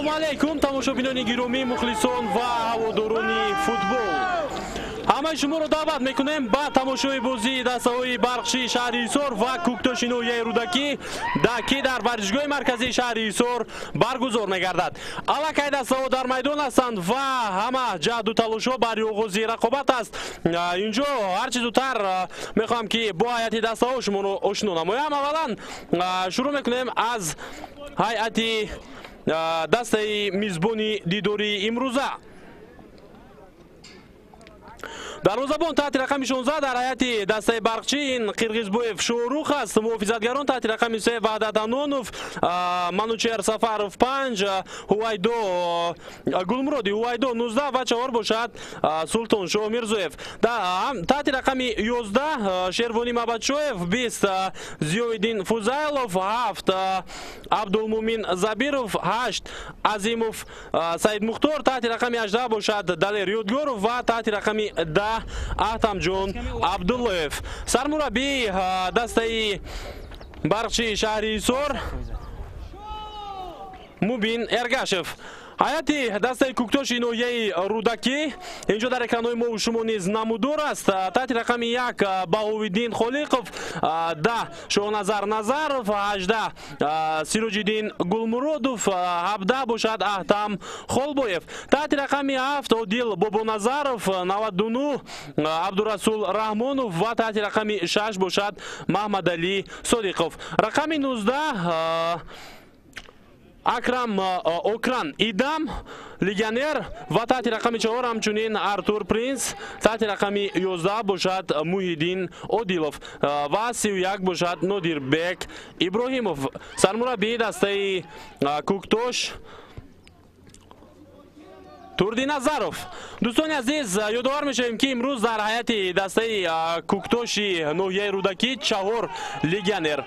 Ассалому алайкум, тамошобинони гиромӣ, мухлисон ва ҳаводорони футбол. Ҳамаи шуморо даъват мекунем ба тамошои бозии дастаҳои Барқчии шаҳри Ҳисор ва Кӯктоши ноҳияи Рӯдакӣ, ки дар варзишгоҳи марказии шаҳри Ҳисор баргузор мегардад. Аллакай дастаҳо дар майдон ҳастанд ва ҳама ҷаҳду талошҳо барои оғози рақобат аст. Инҷо ҳарчи зудтар мехоҳам, ки бо ҳайати дастаҳо шуморо ошно намоям. Аввалан шурӯъ мекунем аз ҳайати дастаи мизбони дидори имрӯза. Дарвозабон таҳти рақами 16 дар ҳайати дастаи Барқчӣ ин Қирғизбоев Шоҳрух аст. Муҳофизатгарон таҳти рақами 3 Ваҳдат Анонов, Манучер Сафаров 5, Ҳувайдо Гулмуроди Ҳувайдо 19 ва 4 бошад Султоншоҳ Мирзоев. Таҳти рақами 11 Шервонӣ Мабадшоев, 20 Зиёиддин Фузайлов, 7 Абдулмумин Забиров, 8 Азимов Саидмухтор, таҳти рақами 18 бошад Далер Ёдгоров ва таҳти рақами 10 Аҳтамҷон Абдуллоев. Сармураббии дастаи Барқчии шаҳри Ҳисор Мубин Эргашев. Ҳайати дастаи Кӯктоши ноҳияи Рӯдакӣ инҷо дар экранҳои мо шумо низ намудор аст. Таҳти рақами 1 Баҳовиддин Холиқов, 10 Шоҳназар Назаров, 18 Сироҷиддин Гулмуродов, 17 бошад Аҳтам Холбоев. Таҳти рақами 7 Одил Бобоназаров, 99 Абдурасул Раҳмонов ва таҳти рақами 6 бошад Маҳмадалӣ Содиқов. Рақами 19 Акрам Окран Идам, легионер, ва таҳти рақами 4 ҳамчунин Артур Принс, таҳти рақами 11 бошад Муҳиддин Одилов ва 31 бошад Нодирбек Иброҳимов. Сармураббии дастаи Кӯктош Турдиназаров. Дӯстони азиз, ёдовар мешавем, ки имрӯз дар ҳайати дастаи Кӯктоши ноҳияи Рӯдакӣ 4 легионер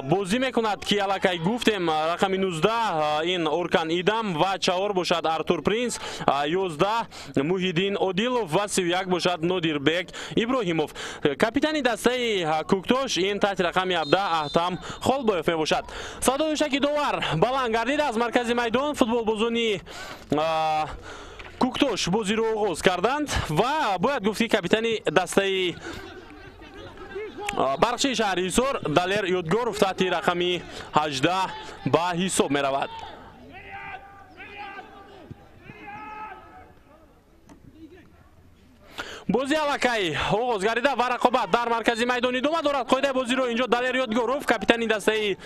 бозӣ мекунад, ки аллакай гуфтем, рақами 19 ин Оркан Идам ва 4 бошад Артур Принс, 11 Муҳиддин Одилов ва 31 бошад Нодирбек Иброҳимов. Капитани дастаи Кӯктош ин таҳти рақами 17 Аҳтам Холбоев мебошад. Садои шаки довар баланд гардид аз маркази майдон. Футболбозони Кӯктош бозиро оғоз карданд ва бояд гуфт, ки капитани дастаи Барқчии шаҳри Ҳисор Далер Ёдгоров таҳти рақами 18 ба ҳисоб меравад. Бозӣ аллакай оғоз гардида ва рақобат дар маркази майдон идома дорад. Қоидаи бозиро инҷо Далер Ёдгоров, капитани дастаи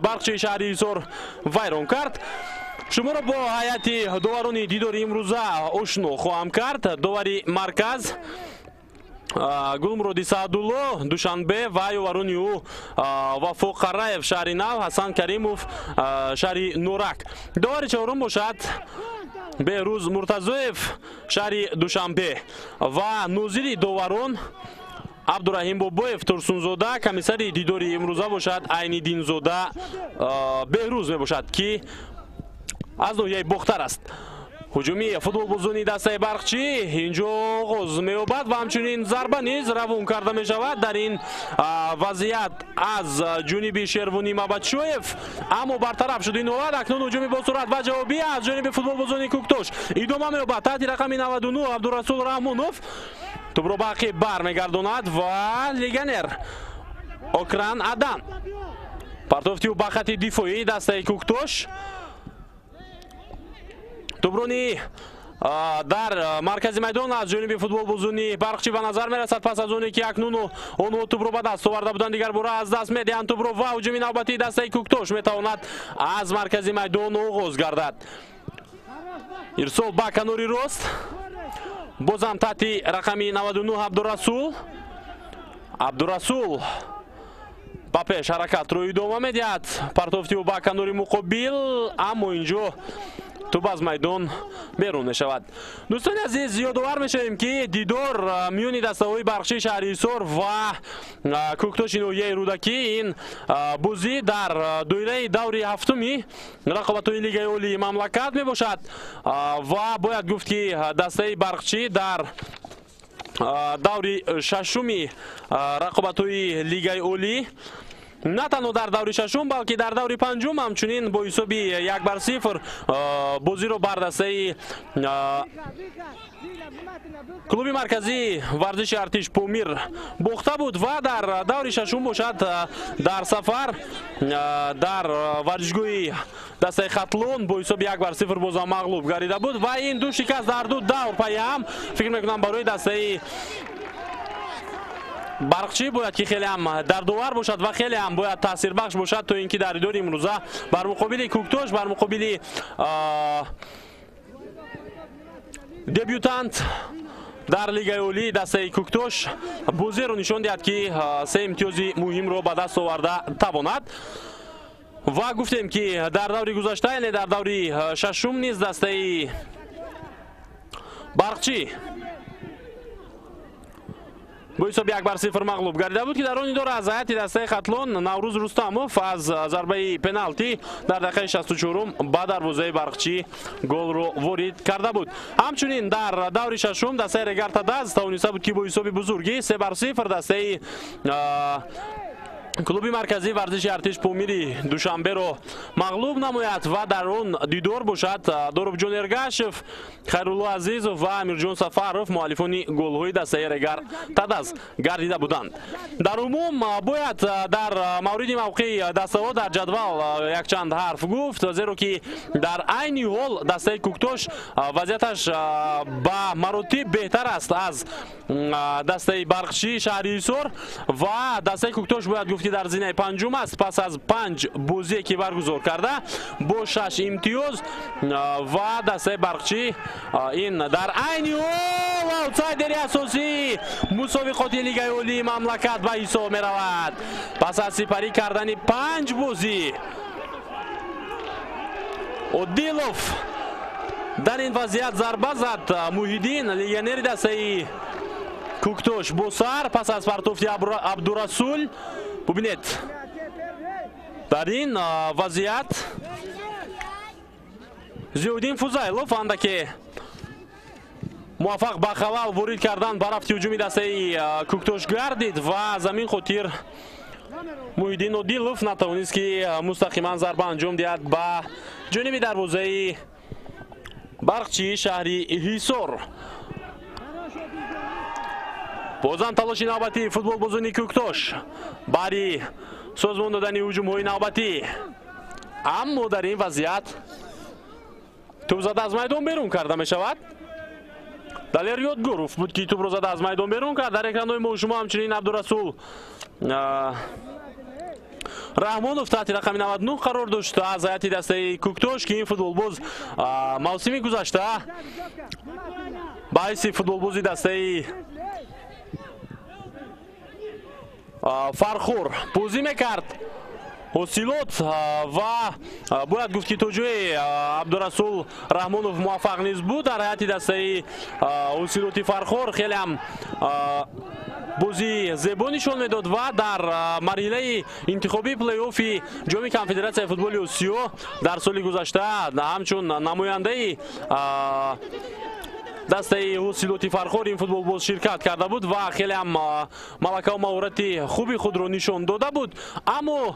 Барқчии шаҳри Ҳисор, вайрон кард. Шуморо бо ҳайати доварони дидори имрӯза ошно хоҳам кард. Довари марказ Гулмуроди Саъдулло, Душанбе, ва ёварони ӯ Вафо Қараев, шаҳри Нав, Ҳасан Каримов, шаҳри Норак. Довари чорум бошад Беҳрӯз Муртазоев, шаҳри Душанбе, ва нозири доварон Абдураҳим Бобоев, Турсунзода. Комиссари дидори имрӯза бошад Айниддинзода Беҳрӯз мебошад, ки аз ноҳияи Бохтар аст. Ҳуҷуми футболбозони дастаи Барқчӣ инҷо оғоз меёбад ва ҳамчунин зарба низ равон карда мешавад дар ин вазъият аз ҷониби Шервонӣ Мабадшоев, аммо бартараф шуд ин ҳолат. Акнун ҳуҷуми босуръат ва ҷавобӣ аз ҷониби футболбозони Кӯктош идома меёбад. Таҳти рақами 99 Абдурасул Раҳмонов тӯбро ба ақиб бармегардонад ва легионер Окран Адан партофти ӯ ба хати дифоии дастаи Кӯктош. Тӯброни дар маркази майдон аз ҷониби футболбозони Барқчӣ ба назар мерасад. Пас аз оне ки акнун онҳо тӯбро ба даст оварда буданд, дигар бора аз даст медиҳанд тӯбро ва ҳуҷуми навбатии дастаи Кӯктош метавонад аз маркази майдон оғоз гардад. Ирсол ба канори рост, бозам таҳти рақами 99 Абдурасул. Абдурасул ба пеш ҳаракатро идома медиҳад. Партофти ӯ ба канори муқобил, аммо инҷо тӯб аз майдон берун мешавад. Дӯстони азиз, ёдовар мешавем, ки дидор миёни дастаҳои Барқчии шаҳри Ҳисор ва Кӯктоши ноҳияи Рӯдакӣ ин бозӣ дар доираи даври ҳафтуми рақобатҳои Лигаи Олии мамлакат мебошад ва бояд гуфт, ки дастаи Барқчӣ дар даври шашуми рақобатҳои Лигаи Олӣ На танҳо дар даври шашум, балки дар даври панҷум ҳамчунин бо ҳисоби 1-0 бозиро бар дастаи клуби марказии варзиши артиш Помир бохта буд ва дар даври шашум бошад дар сафар дар варзишгоҳи дастаи Хатлон бо ҳисоби 1-0 бозам мағлуб гардида буд ва ин ду шикаст дар ду давр пайҳам фикр мекунам барои дастаи Барқчӣ бояд ки хеле ҳам дардовар бошад ва хеле ҳам бояд таъсирбахш бошад, то ин ки дар дидори имрӯза бар муқобили Куктош, бар муқобили дебютант дар лигаи олии дастаи Куктош бозиро нишон диҳад, ки се имтиёзи муҳимро ба даст оварда тавонад. Ва гуфтем, ки дар даври гузашта, яъне дар даври шашум низ дастаи Барқчӣ бо ҳисоби 1-0 мағлуб гардида буд, ки дар он дидор аз ҳайати дастаи Хатлон Наврӯз Рустамов аз зарбаи пеналти дар дақиқаи 64 ба дарвозаи Барқчӣ голро ворид карда буд. Ҳамчунин дар даври шашум дастаи Регар Тадаз тавониста буд, ки бо ҳисоби бузургӣ 3-0 дастаи клуби марказии варзиши артиш Помири Душанберо мағлуб намояд ва дар он дидор бошад Доробҷон Эргашев, Хайрулло Азизов ва Амирҷон Сафаров муаллифони голҳои дастаи Регар Тадаз гардида буданд. Дар умум бояд дар мавриди мавқеи дастаҳо дар ҷадвал якчанд ҳарф гуфт, зеро ки дар айни ҳол дастаи Куктош вазъияташ ба маротиб беҳтар аст аз дастаи Барқчии шаҳри Ҳисор ва дастаи Куктош бояд гуфт, ки дар зинаи панҷум аст пас аз 5 бозие ки баргузор карда бо 6 имтиёз ва дастаи Барқчӣ ин дар айни ҳол аутсайдери асосии мусобиқоти лигаи олии мамлакат ба ҳисоб меравад. Пас аз сипарӣ кардани 5 бозӣ Одилов дар ин вазъият зарба зад. Муҳиддин, легионери дастаи Куктош, бо сар пас аз партофти Абдурасул. Бубинед, дар ин вазъият Зиёддин Фузайлов андаке муваффақ ба халал ворид кардан ба рафти ҳуҷуми дастаи Куктош гардид ва аз ҳамин хотир Муҳиддин Одилов натавонист, ки мустақиман зарба анҷом диҳад ба ҷониби дарвозаи Барқчии шаҳри Ҳисор. Бозам талоши навбатии футболбозони Куктош бари созмон додани ҳуҷумҳои навбатӣ, аммо дар ин вазъият тӯб зада аз майдон берун карда мешавад. Далер Ёдгоров буд, ки тӯбро зада аз майдон берун кард. Дар экранҳои мо шумо ҳамчунин Абдурасул Раҳмонов таҳти рақами 99 қарор дошт аз ҳайати дастаи Куктош, ки ин футболбоз мавсими гузашта ба ҳайси футболбози дастаи Фархур бозӣ мекард. Ҳосилот ва бояд гуфт, ки то ҷое Абдурасул Раҳмонов муваффақ низ буд дар ҳайати дастаи ҳосилоти Фархор, хеле ҳам бозии зебо нишон медод ва дар марҳилаи интихобии плей-оффи ҷоми конфедератсияи футболи Осиё дар соли гузашта ҳамчун намояндаи дастаи ҳосилоти Фархор ин футболбоз ширкат карда буд ва хеле ҳам малакаву маҳорати хуби худро нишон дода буд. Аммо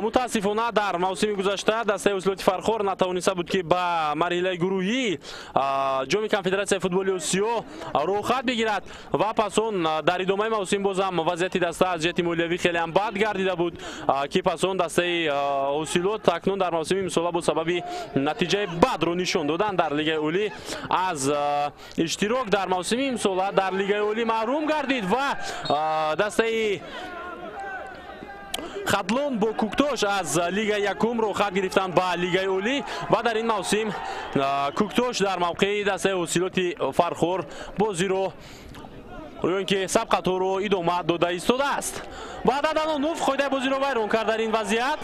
мутаассифона дар мавсими гузашта дастаи ҳосилоти Фархор натавониста буд, ки ба марҳилаи гурӯҳии ҷоми конфедератсияи футболи Осиё роҳхат бигирад ва пас он дар идомаи мавсим бозам вазъияти даста аз ҷиҳати молиявӣ хеле ҳам бад гардида буд, ки пас он дастаи ҳосилот акнун дар мавсими имсола бо сабаби натиҷаи бадро нишон додан дар лигаи олӣ аз иштирок дар мавсими имсола дар лигаи олӣ маҳрум гардид ва дастаи Хатлон бо Куктош аз лигаи якум роҳхат гирифтанд ба лигаи олӣ ва дар ин мавсим Куктош дар мавқеи дастаи ҳосилоти Фархор бозиро ё ин ки сабқатҳоро идома дода истодааст. Баъд Аданонов қоидаи бозиро вайрон кард дар ин вазъият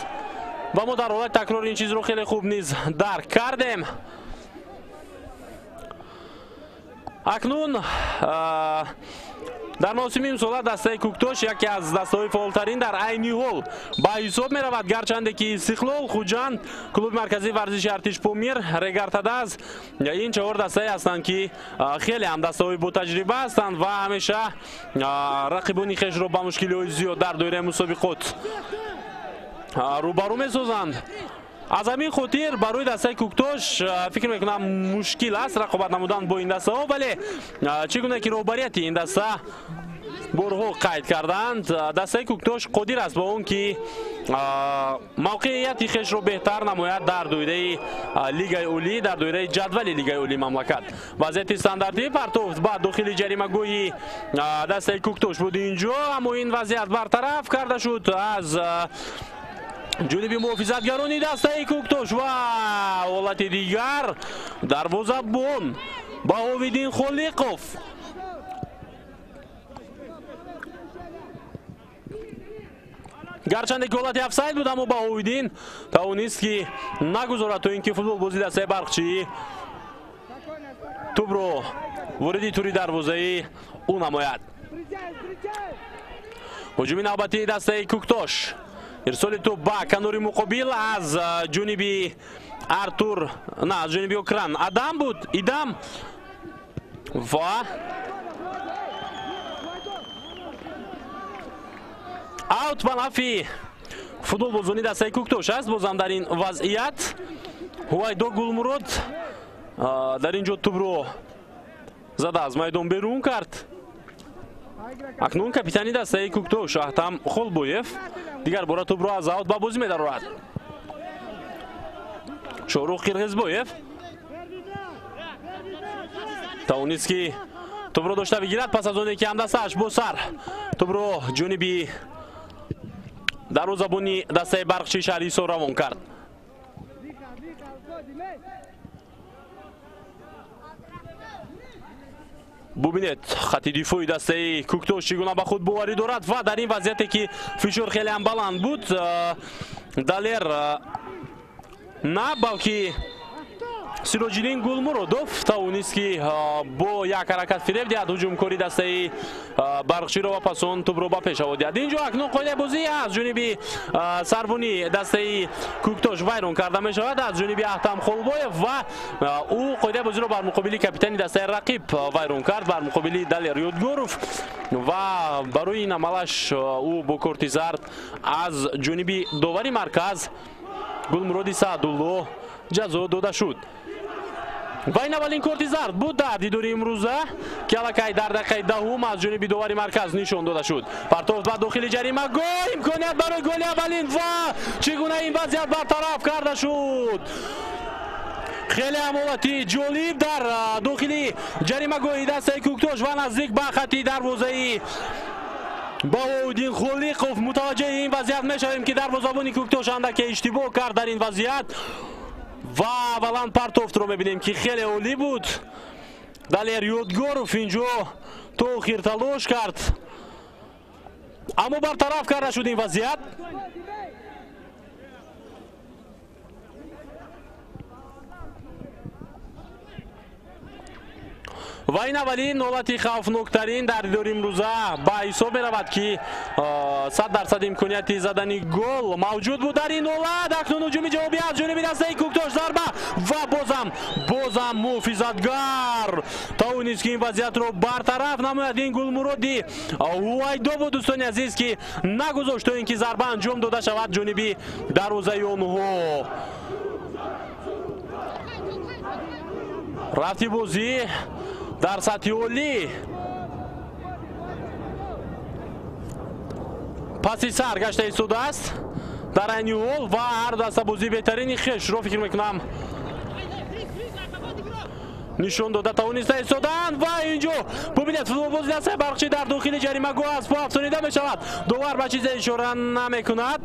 ва мо дар ҳолати такрор ин чизро хеле хуб низ дарк кардем. Акнун дар мавсими имсола дастаи Куктош яке аз дастаҳои фаъолтарин дар айни ҳол ба ҳисоб меравад, гарчанде ки Истиқлол, Хуҷанд, клуби марказии варзиши артиш Помир, Регар Тадаз ин чаҳор дастае ҳастанд, ки хеле ҳам дастаҳои ботаҷриба ҳастанд ва ҳамеша рақибони хешро ба мушкилиҳои зиёд дар доираи мусобиқот рӯбарӯ месозанд. Аз ҳамин хотир барои дастаи Кӯктош фикр мекунам мушкил аст рақобат намудан бо ин дастаҳо, вале чӣ гуна ки роҳбарияти ин даста борҳо қайд карданд, дастаи Кӯктош қодир аст ба он ки мавқеияти хешро беҳтар намояд дар доираи лигаи олӣ, дар доираи ҷадвали лигаи олии мамлакат. Вазъияти стандартӣ партофт ба дохили ҷаримагоҳи дастаи Кӯктош буд инҷо, аммо ин вазъият бартараф карда шуд аз ҷониби муҳофизатгарони дастаи Кӯктош ва ҳолати дигар дарвозабон Баҳовиддин Холиқов. Гарчанде ки ҳолати офсайд буд, аммо Баҳовиддин тавонист ки нагузорад то ин ки футболбози дастаи Барқчӣ тӯбро вориди тури дарвозаи ӯ намояд. Ҳуҷуми навбатии дастаи Кӯктош. Ирсоли тӯб ба канори муқобил аз ҷониби Артур, на, аз ҷониби Окран Адам буд, Идам ва аут ба нафи футболбозони дастаи Кӯктош аст. Бозам дар ин вазъият Ҳувайдо Гулмурод дар ин ҷо тӯбро зада аз майдон берун кард. Акнун капитани дастаи Кӯктош Аҳтам Холбоев дигар бора тӯбро аз аут ба бозӣ медарорад. Шоҳрух Қирғизбоев тавонист ки тӯбро дошта бигирад пас аз оне ки ҳамдастааш бо сар тӯбро ҷониби дарвозабони дастаи Барқчии шаҳри Ҳисор равон кард. Бубинед хати дифои дастаи Кӯктош чӣ гуна ба худ боварӣ дорад ва дар ин вазъияте ки фишор хеле ҳам баланд буд, Далер на, балки Сироҷиддин Гулмуродов тавонист ки бо як ҳаракат фиреб диҳад ҳуҷумкори дастаи Барқчиро ва пас он тӯбро ба пеш диҳад. Инҷо акнун қоидаи бозӣ аз ҷониби сарбони дастаи Кӯктош вайрон карда мешавад аз ҷониби Аҳтам Холбоев ва ӯ қоидаи бозиро бар муқобили капитани дастаи рақиб вайрон кард, бар муқобили Далер Ёдгоров ва барои ин амалаш ӯ бо корти зард аз ҷониби довари марказ Гулмуроди Саъдулло ҷазо дода шуд. Ва ин аввалин корти зард буд дар дидори имрӯза ки аллакай дар дақиқаи 10 аз ҷониби довари марказ нишон дода шуд. Партофт ба дохили ҷаримагоҳ, имконият барои голи аввалин ва чӣ гуна ин вазъият бартараф карда шуд. Хеле ҳам ҳолати ҷолиб дар дохили ҷаримагоҳи дастаи Кӯктош ва наздик ба хати дарвозаи Баҳовиддин Холиқов. Мутаваҷҷеҳи ин вазъият мешавем ки дарвозабони Кӯктош андаке иштибоҳ кард дар ин вазъият ва аввалан партофтро мебинем ки хеле олӣ буд. Далер Ёдгоров инҷо то охир талош кард, аммо бартараф карда шуд ин вазъият. Ва ин аввалин ҳолати хавфноктарин дар дидори имрӯза ба ҳисоб меравад ки 100% имконияти задани гол мавҷуд буд дар ин ҳолат. Акнун ҳуҷуми ҷавобӣ аз ҷониби дастаи Кӯктош, зарба ва бозам муҳофизатгар тавонист ки ин вазъиятро бартараф намояд. Ин Гулмуроди Ҳувайдо буд, дӯстони азиз, ки нагузошт то ин ки зарба анҷом дода шавад ҷониби дарвозаи онҳо. Рафти бозӣ дар сатҳи олӣ паси сар гашта истодааст дар айни ҳол ва ҳар даста бозии беҳтарини хешро фикр мекунам нишон дода тавониста истоданд. Ва инҷо бубинед футболбози дастаи Барқчӣ дар дохили ҷаримагоҳ аз по афтонида мешавад. Довар ба чизе ишора намекунад.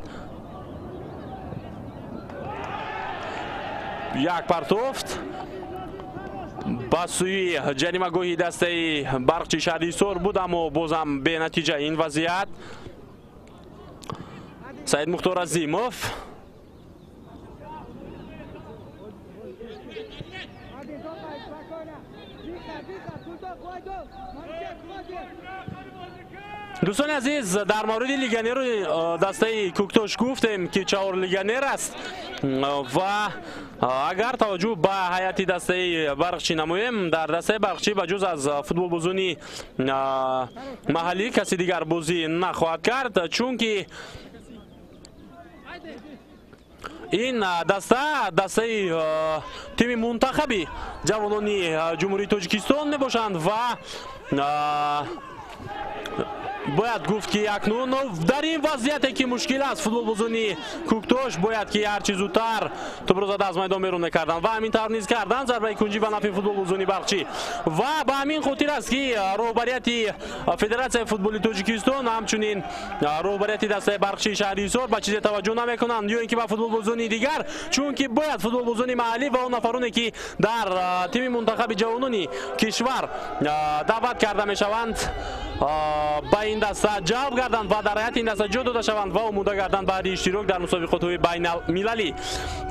Як партофт ба сӯи ҷаримагоҳи дастаи Барқчи шаҳри Ҳисор буд, аммо бозам бенатиҷа ин вазъият. Саид Мухтор Азимов Дӯстони азиз, дар мавриди легионери дастаи Кӯктош гуфтем ки чаҳор легионер аст ва агар таваҷҷӯҳ ба ҳайати дастаи Барқчӣ намоем, дар дастаи Барқчӣ ба ҷуз аз футболбозони маҳаллӣ каси дигар бозӣ нахоҳад кард, чунки Ин даста дастаи тими мунтахаби ҷавонони Ҷумҳурии Тоҷикистон мебошанд ва бояд гуфт, ки акнун дар ин вазъияте ки мушкил аст, футболбозони Кӯктош бояд ки ҳарчи зудтар тӯбро зада аз майдон берун мекарданд ва ҳамин тавр низ карданд. Зарбаи кунҷӣ ба нафъи футболбозони Барқчӣ ва ба ҳамин хотир аст, ки роҳбарияти Федератсияи футболи Тоҷикистон, ҳамчунин роҳбарияти дастаи Барқчии шаҳри Ҳисор ба чизе таваҷҷӯҳ намекунанд ё ин ки ба футболбозони дигар, чунки бояд футболбозони маҳаллӣ ва он нафароне ки дар тими мунтахаби ҷавонони кишвар даъват карда мешаванд, ба ин даста ҷалб гарданд ва дар ҳайати ин даста ҷо дода шаванд ва омода гарданд баъди иштирок дар мусобиқотҳои байналмилалӣ.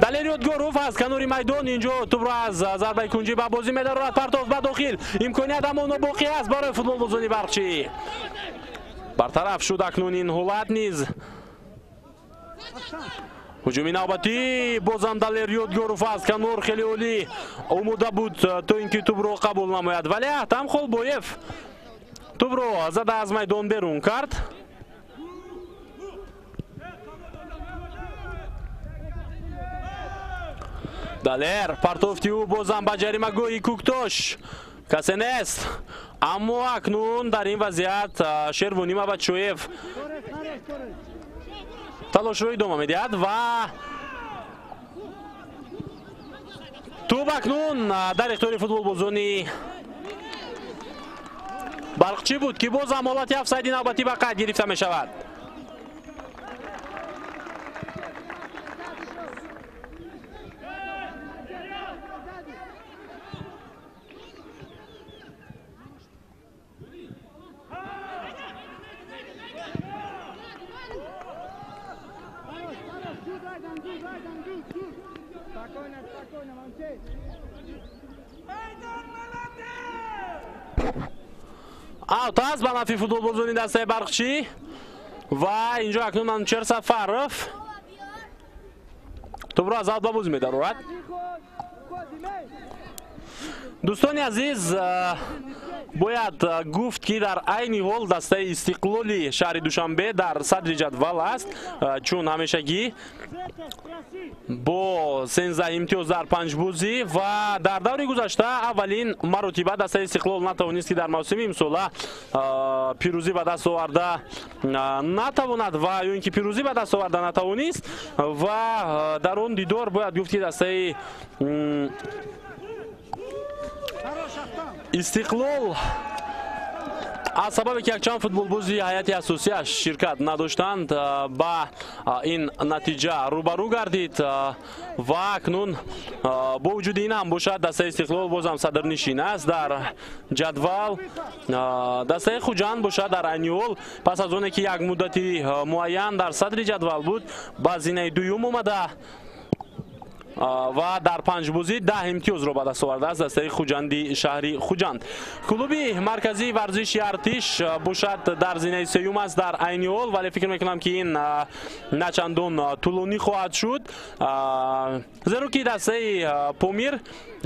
Далер Ёдгоров аз канори майдон инҷо тӯбро аз зарбаи кунҷӣ ба бозӣ медарорад. Партов ба дохил, имконият ҳамоно боқӣ аст барои футболбозони Барқчӣ. Бартараф шуд акнун ин ҳолат низ. Ҳуҷуми навбатӣ бозам Далер Ёдгоров аз канор хеле олӣ омода буд то ин ки тӯбро қабул намояд, вале Аҳтам Холбоев тӯбро зада аз майдон берун кард. Далер партофти ӯ бозам ба ҷаримагоҳи Кӯктош, касе нест, аммо акнун дар ин вазъият Шервонӣ Мабадшоев талошро идома медиҳад ва тӯб акнун дар ихтиёри футболбозони Барқчӣ буд, ки бозам ҳолати офсайди навбатӣ ба қайд гирифта мешавад. Аут аст ба нафъи футболбозони дастаи Барқчӣ ва инҷо акнун Манучер Сафаров тӯбро аз аут ба бозӣ медарорад. Дӯстони азиз, бояд гуфт, ки дар айни ҳол дастаи Истиқлоли шаҳри Душанбе дар садри ҷадвал аст, чун ҳамешагӣ бо 13 имтиёз дар 5 бозӣ ва дар даври гузашта аввалин маротиба дастаи Истиқлол натавонист, ки дар мавсими имсола пирӯзӣ ба даст оварда натавонад ва ё ин ки пирӯзӣ ба даст оварда натавонист ва дар он дидор бояд гуфт, ки дастаи Истиқлол аз сабабе ки якчанд футболбози ҳайати асосиаш ширкат надоштанд, ба ин натиҷа рӯбарӯ гардид ва акнун бо вуҷуди ин ҳам бошад, дастаи Истиқлол бозам садрнишин аст дар ҷадвал. Дастаи Хуҷанд бошад дар айни ҳол пас аз оне ки як муддати муайян дар садри ҷадвал буд, ба зинаи дуюм омада ва дар 5 бозӣ 10 имтиёзро ба даст овардааст дастаи Хуҷанди шаҳри Хуҷанд. Клуби марказии варзиши Артиш бошад дар зинаи сеюм аст дар айни ҳол, вале фикр мекунам, ки ин начандон тӯлонӣ хоҳад шуд, зеро ки дастаи Помир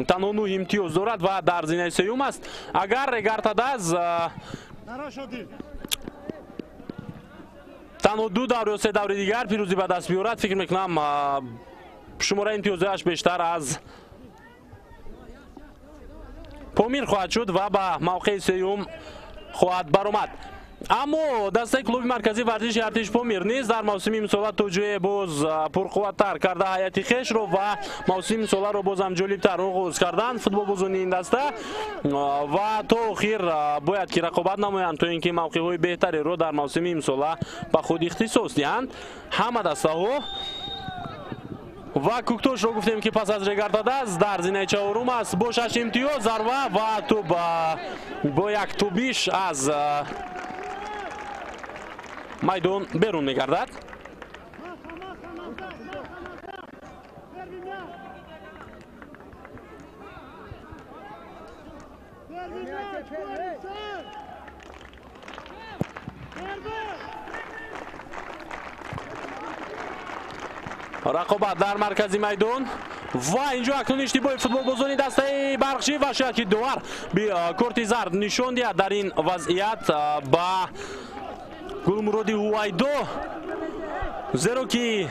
танҳо 9 имтиёз дорад ва дар зинаи сеюм аст. Агар Регартадаз танҳо 2 давр ё 3 даври дигар пирӯзӣ ба даст биёрад, фикр мекунам шумораи имтиёзҳояш бештар аз Помир хоҳад шуд ва ба мавқеи сеюм хоҳад баромад. Аммо дастаи клуби марказии варзиши Артиш Помир низ дар мавсими имсола то ҷое боз пурқувваттар карда ҳайати хешро ва мавсими имсоларо бозам ҷолибтар оғоз карданд футболбозони ин даста ва то охир бояд ки рақобат намоянд то ин ки мавқеъҳои беҳтареро дар мавсими имсола ба худ ихтисос диҳанд ҳама дастаҳо. Ва Кӯктошро гуфтем, ки пас аз Регартадаз дар зинаи чаҳорум аст бо 6 имтиёз. Зарба ва тӯб бо як тӯбиш аз майдон берун мегардад. Рақобат дар маркази майдон ва инҷо акнун иштибоҳи футболбозони дастаи Барқчӣ ва шояд ки довар корти зард нишон диҳад дар ин вазъият ба Гулмуроди Ҳувайдо, зеро ки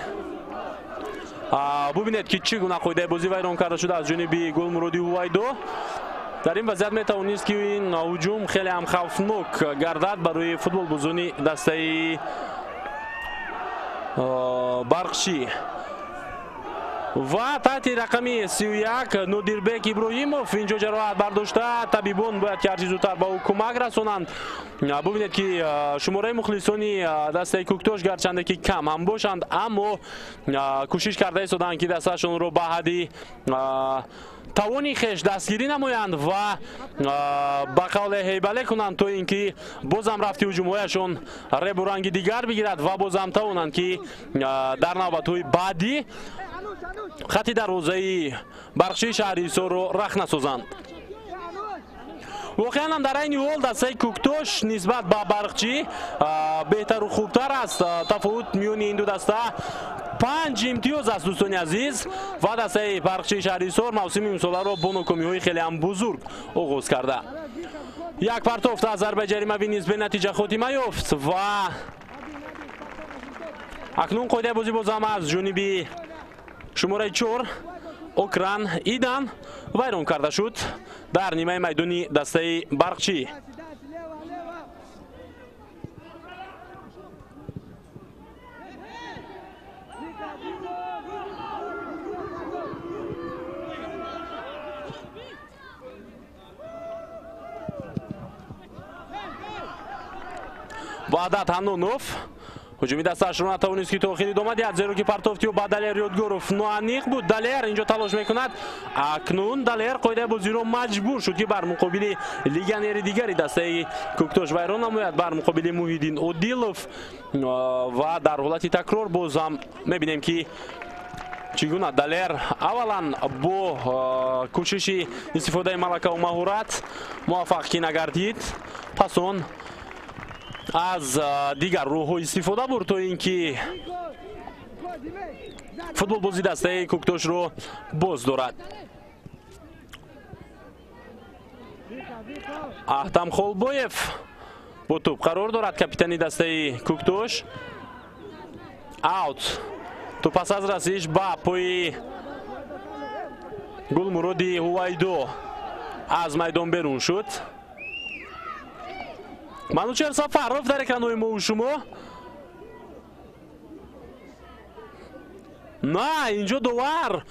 Бубинед, ки чӣ гуна қоидаи бозӣ вайрон карда шуда аз ҷониби Гулмуроди Ҳувайдо. Дар ин вазъият метавонист, ки ин ҳуҷум хеле ҳам хавфнок гардад барои футболбозони дастаи Барқчӣ. Ва таҳти рақами 31 Нодирбек Иброҳимов инҷо ҷароҳат бардошта. Табибон бояд ки ҳарчи зудтар ба ӯ кӯмак расонанд. Бубинед, ки шумораи мухлисони дастаи Кӯктош гарчанде ки кам ҳам бошанд, аммо кӯшиш карда истоданд, ки дастаашонро ба ҳадди тавони хеш дастгирӣ намоянд ва ба қавле ҳейбале кунанд, то ин ки бозам рафти ҳуҷумҳояшон ребу ранги дигар бигирад ва бозам тавонанд, ки дар навбатҳои баъдӣ хати дарвозаи Барқчии шаҳри Ҳисорро рах насозанд. Воқеан ҳам дар айни ҳол дастаи Кӯктош нисбат ба Барқчӣ беҳтару хубтар аст. Тафовут миёни ин ду даста 5 имтиёз аст, дӯстони азиз, ва дастаи Барқчии шаҳри Ҳисор мавсими имсоларо бо нокомиҳои хеле ҳам бузург оғоз карда. Як партофт аз зарбаи ҷаримавӣ низ бенатиҷа хотима ёфт ва акнун қоидаи бозӣ бозам аз ҷониби шумораи 4 Окран Идан вайрон карда шуд дар нимаи майдони дастаи Барқчӣ. Ваҳдат Ҳаннонов ҳуҷуми дастаашро натавонист, ки то охир идома диҳад, зеро ки партофти ӯ ба Далер Ёдгоров ноаниқ буд. Далер инҷо талош мекунад. Акнун Далер қоидаи бозиро маҷбур шуд, ки бар муқобили легионери дигари дастаи Кӯктош вайрон намояд, бар муқобили Муҳиддин Одилов. Ва дар ҳолати такрор боз ҳам мебинем, ки чӣ гуна Далер аввалан бо кӯшиши истифодаи малакаву маҳорат муваффақ ки нагардид, пас он аз дигар роҳҳо истифода бурд, то ин ки футболбози дастаи Кӯктошро боз дорад. Аҳтам Холбоев бо тӯб қарор дорад, капитани дастаи Кӯктош. Аут. Тӯб пас аз расиш ба пои Гулмуроди Ҳувайдо аз майдон берун шуд. Манучер Сафаров дар экранҳои мову шумо. На, инҷо довар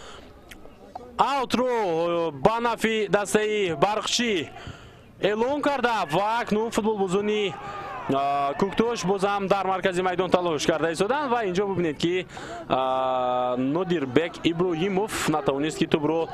аутро ба нафи дастаи Барқчӣ эълон карда ва акнун футболбозони Кӯктош бозам дар маркази майдон талош карда истоданд ва инҷо бубинед, ки Нодирбек Иброҳимов натавонист, ки тӯбро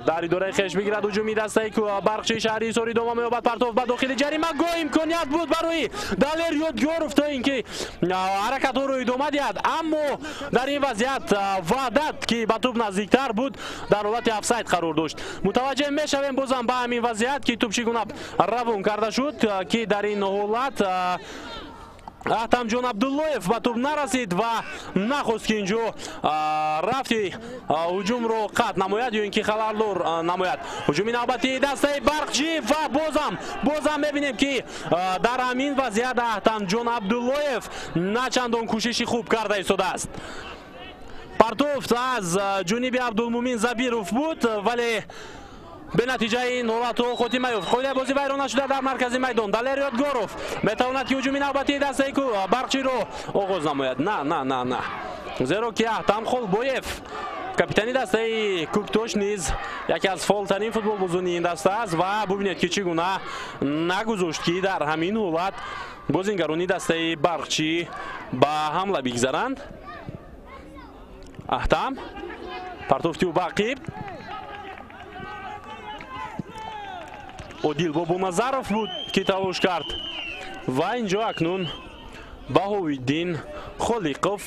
дар идораи хеш бигирад. Ҳуҷуми дастаи Барқчии шаҳри Ҳисор идома меёбад. Партоф ба дохили ҷаримагоҳ, имконият буд барои Далер Ёдгоров, то ин ки ҳаракатҳоро идома диҳад, аммо дар ин вазъият Ваҳдат, ки ба тӯб наздиктар буд, дар ҳолати офсайд қарор дошт. Мутаваҷҷеҳ мешавем бозам ба ҳамин вазъият, ки тӯб чӣ гуна равон карда шуд, ки дар ин ҳолат Аҳтамҷон Абдуллоев ба тӯб нарасид ва нахост, ки инҷо рафти ҳуҷумро қатъ намояд ё ин ки халалдор намояд. Ҳуҷуми навбатии дастаи Барқчӣ ва бозам мебинем, ки дар ҳамин вазъият Аҳтамҷон Абдуллоев на чандон кӯшиши хуб карда истодааст. Партофт аз ҷониби Абдулмумин Забиров буд, вале бенатиҷаи ин ҳолатҳо хотима ёфт. Қоидаи бозӣ вайрон нашуда дар маркази майдон. Далер Ёдгоров метавонад, ки ҳуҷуми навбатии дастаи Барқчиро оғоз намояд. На, на, на, на, зеро ки Аҳтам Холбоев, капитани дастаи Кӯктош, низ яке аз фаъолтарин футболбозони ин даста аст ва бубинед, ки чӣ гуна нагузошт, ки дар ҳамин ҳолат бозингарони дастаи Барқчӣ ба ҳамла бигзаранд. Аҳтам партофти ӯ ба ақиб. Одил Бобоназаров буд, ки талош кард ва инҷо акнун Баҳовиддин Холиқов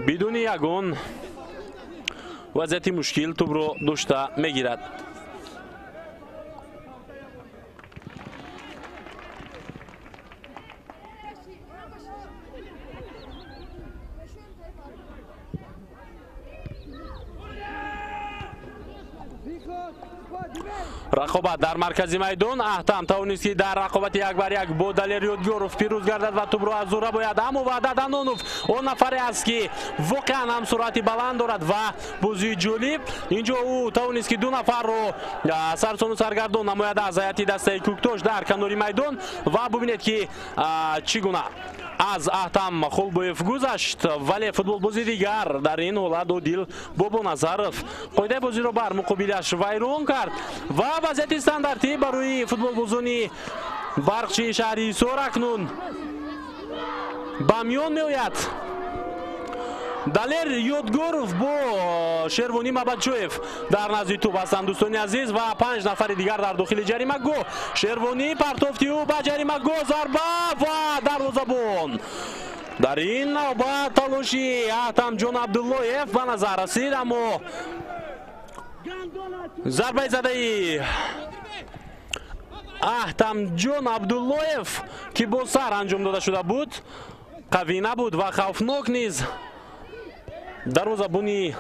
бидуни ягон вазъияти мушкил тӯбро дошта мегирад. Рақобат дар маркази майдон. Аҳтам тавонист, ки дар рақобати як бар як бо Далер Ёдгоров пирӯз гардад ва тӯбро аз зура бояд. Аммо Ваҳдат Анонов он нафаре аст, ки воқеан ҳам суръати баланд дорад ва бозии ҷолиб. Инҷо ӯ тавонист, ки ду нафарро сарсону саргардон намояд аз ҳайати дастаи Кӯктош дар канори майдон. Ва бубинед, ки чӣ гуна аз Аҳтам Хулбоев гузашт, вале футболбози дигар дар ин ҳолат Одил Бобоназаров қоидаи бозиро бар муқобилаш вайрон кард ва вазъияти стандартӣ барои футболбозони Барқчии шаҳри Ҳисор акнун ба миён меояд. Далер Ёдгоров бо Шервонӣ Мабадҷоев дар назди тӯб ҳастанд, дӯстони азиз, ва 5 нафари дигар дар дохили ҷаримагоҳ. Шервонӣ партофти ӯ ба ҷаримагоҳ, зарба ва дарвозабон. Дар ин навбат талоши Аҳтамҷон Абдуллоев ба назар расид, аммо зарбаи задаи Аҳтамҷон Абдуллоев, ки бо сар анҷом дода шуда буд, қавӣ набуд ва хавфнок низ. Дарвозабони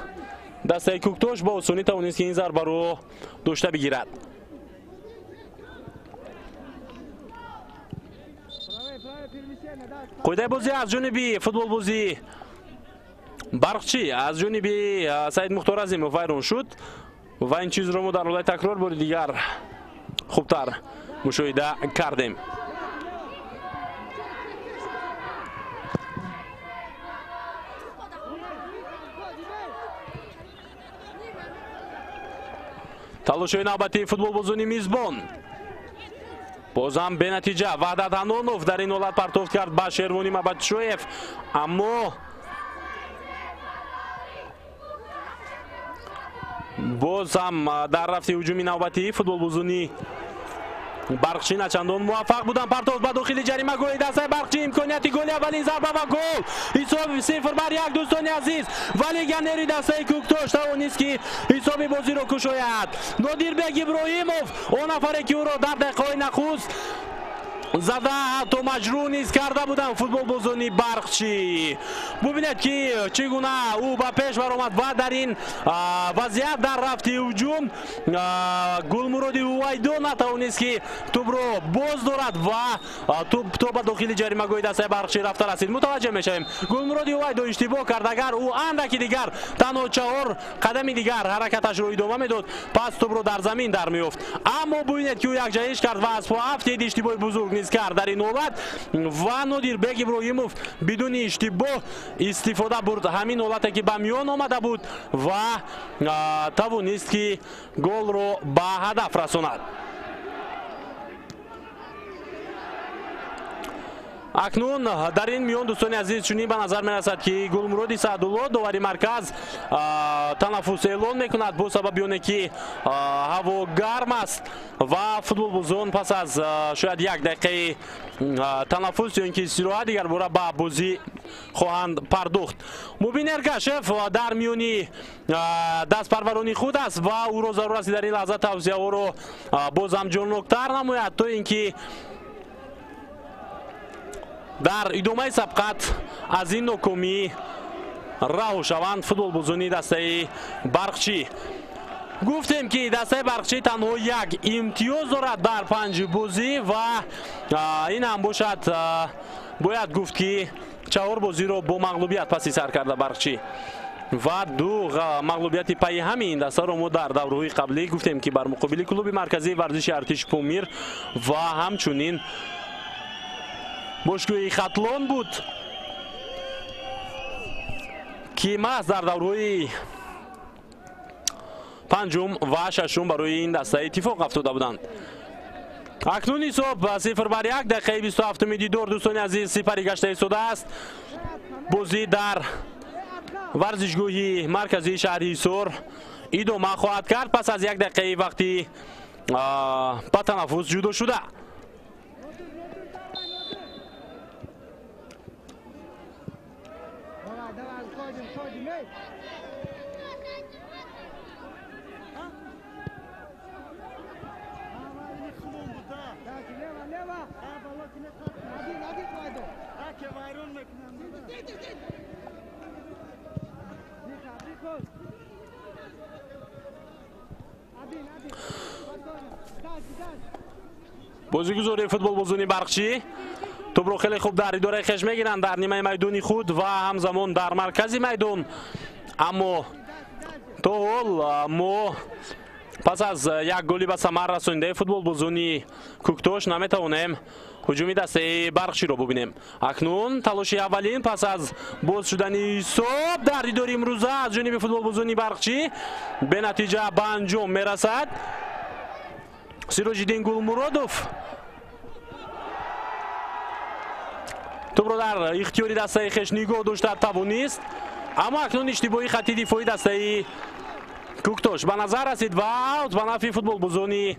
дастаи Кӯктош бо осонӣ тавонист, ки ин зарбаро дошта бигирад. Қоидаи бозӣ аз ҷониби футболбозии Барқчӣ, аз ҷониби Саид Мухтор Азимов вайрон шуд ва ин чизро мо дар ҳолати такрор бори дигар хубтар мушоҳида кардем. Талошҳои навбатии футболбозони мизбон бозам бенатиҷа. Ваҳдат Ҳанонов дар ин ҳолат партофт кард ба Шервонӣ Мабадшоев, аммо боз ҳам дар рафти ҳуҷуми навбатии футболбозони Барқчӣ начандон муваффақ буданд. Партофт ба дохили ҷаримагоҳи дастаи Барқчӣ, имконияти голи аввалин, зарба ва гол. Ҳисоб 0-1, дӯстони азиз. Ва легионери дастаи Кӯктош тавонист, ки ҳисоби бозиро кушояд. Нодирбек Иброҳимов, он нафаре, ки ӯро дар дақиқаҳои нахуст зада ҳатто маҷрӯҳ низ карда буданд футболбозони Барқчӣ. Бубинед, ки чӣ гуна ӯ ба пеш баромад ва дар ин вазъият дар рафти ҳуҷум Гулмуроди Ҳувайдо натавонист, ки тӯбро боз дорад ва тӯб то ба дохили ҷаримагоҳи дастаи Барқчӣ рафта расид. Мутаваҷҷеҳ мешавем, Гулмуроди Ҳувайдо иштибоҳ кард. Агар ӯ андаки дигар, танҳо 4 қадами дигар ҳаракаташро идома медод, пас тӯбро дар замин дар меёфт. Аммо бубинед, ки ӯ якҷаҳиш кард ва аз по афтид, иштибоҳи бузург низ кард дар ин ҳолат ва Нодирбек Иброҳимов бидуни иштибоҳ истифода бурд ҳамин ҳолате, ки ба миён омада буд ва тавонист, ки голро ба ҳадаф расонад. Акнун дар ин миён, дӯстони азиз, чунин ба назар мерасад, ки Гулмуроди Саъдулло, довари марказ, танаффус эълон мекунад бо сабаби оне, ки ҳаво гарм аст ва футболбозон пас аз шояд як дақиқаи танаффус ё ин ки истироҳат дигарбора ба бозӣ хоҳанд пардохт. Мубин Эргашев дар миёни дастпарварони худ аст ва ӯро зарур аст, дар ин лаҳза тавсияҳоро бозам ҷонноктар намояд, то ин ки дар идомаи сабқат аз ин нокомӣ раҳо шаванд футболбозони дастаи Барқчӣ. Гуфтем, ки дастаи Барқчӣ танҳо як имтиёз дорад дар 5 бозӣ ва ин ҳам бошад, бояд гуфт, ки 4 бозиро бо мағлубият паси сар карда Барқчӣ ва 2 мағлубияти пайи ҳамин ин дастаро мо дар давраҳои қаблӣ гуфтем, ки бар муқобили клуби марказии варзиши Артиш Помир ва ҳамчунин бошгоҳи Хатлон буд, ки маҳз дар давраҳои 5 ва 6 барои ин даста иттифоқ афтода буданд. Акнун ҳисоб 0-1, дақиқаи 27 дидор, дӯстони азиз, сипарӣ гашта истодааст. Бозӣ дар варзишгоҳи марказии шаҳри Ҳисор идома хоҳад кард пас аз як дақиқаи вақти ба танаффус ҷудо шуда. Бозигузори футболбозони Барқчӣ тӯбро хеле хуб дар идораи хеш мегиранд дар нимаи майдони худ ва ҳамзамон дар маркази майдон. Аммо то ҳол мо пас аз як голи ба самар расонидаи футболбозони Кӯктош наметавонем ҳуҷуми дастаи Барқчиро бубинем. Акнун талоши аввалин пас аз боз шудани ҳисоб дар дидори имрӯза аз ҷониби футболбозони Барқчӣ бенатиҷа ба анҷом мерасад. Сироҷиддин Гулмуродов тӯбро дар ихтиёри дастаи хеш нигоҳ дошта тавонист, аммо акнун иштибоҳи хатти дифои дастаи Кӯктош ба назар расид ва аут ба нафъи футболбозони